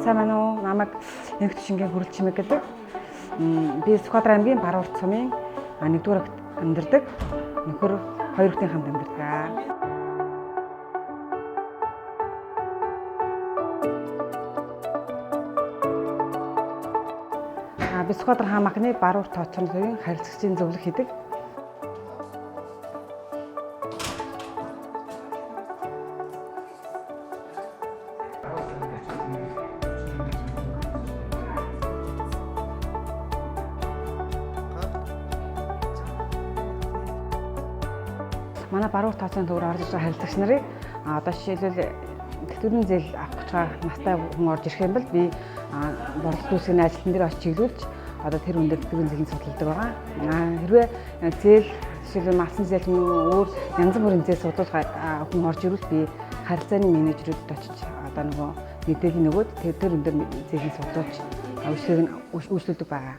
Сайн байна уу? Намайг Энх Түшингийн Хүрэл Чимэг гэдэг. Би Сүхбаатар аймгийн Баруурт сумын 1-р агт амьдардаг. Нөхөр хоёр хүүхдийн хамт амьдардаг. Би Сүхбаатар хаан банкны Баруурт тооцоолол төвийн харилцагчийн зөвлөх хийдэг. Манай Баруурт тооцоолын төвөөр орж иж байгаа харилцагч нарыг одоо жишээлбэл тэтгэврийн зээл авах гэж байгаа настай хүн орж ирэх юм бол би борлуулалт үүсгэн ажилтан дээр очиж чиглүүлж одоо тэр хүн дээр тэтгэврийн зээлийн судалдаг байгаа. Хэрвээ зээл жишээлбэл малсан зээл мөн өөр янз бүрийн зээл судалах хүн орж ирвэл би харилцааны менежерүүдэд очиж одоо нөгөө мэдээлэл нөгөөд тэр хүн дээр зээлийн судалж үйлчлэгийг нь үйлчлүүлдэг байгаа.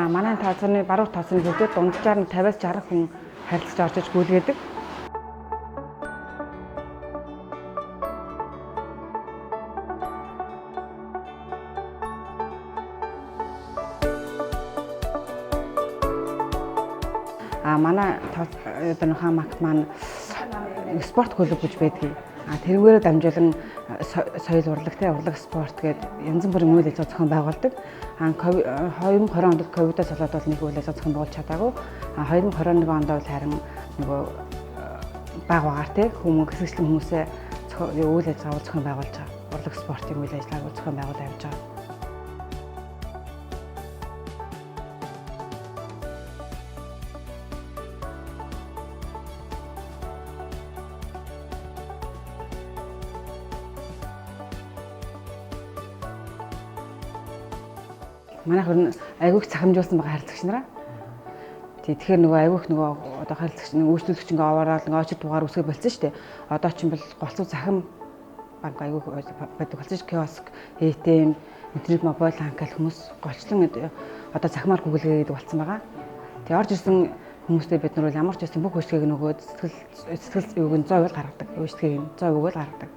Манай тооцооны Баруурт тооцооны төвдөр дунджаар нь 50-аас 60 хүн харилцаж орж иж гүйлгээдэг. Манай одоо хаан банк маань спорт клуб гэж байдгийг. Тэрүүгээрээ дамжуулан соёл урлаг, урлаг спорт гэдэг янз бүрийн үйл ажиллагаа зохион байгуулдаг. 2020 онд ковидоос болоод бол нэг үйл ажиллагаа зохион байгуулж чадаагүй. 2021 онд бол харин нөгөө баг багаар хүмүүс хэсэгчлэн хүмүүсээ үйл ажиллагаа зохион байгуулж байгаа. Урлаг спортын үйл ажиллагааг зохион байгуулаад явж байгаа. Манайх ер нь айгүйх цахимжуулсан байгаа харилцагч нараа. Тэгэхээр нөгөө айгүйх нөгөө одоо харилцагч нэг үйлчлүүлэгч ингээ овоороод ингээ очир дугаар үсгээ болцсон шүү дээ. Одоо ч юм бол голцоо цахим банк айгүйх байдаг болсон шүү. Киоск, ATM, интернет мобайл банк гэх хүмүүс голчлон одоо цахимаар гүгэлгээ гэдэг болсон байгаа. Тэгээ орж ирсэн хүмүүстэй бид нар бол ямар ч байсан бүх үйлчлэгийг нөгөөд сэтгэл юуг нь 100% гаргадаг. Үйлчлэгийг нь 100% л гаргадаг.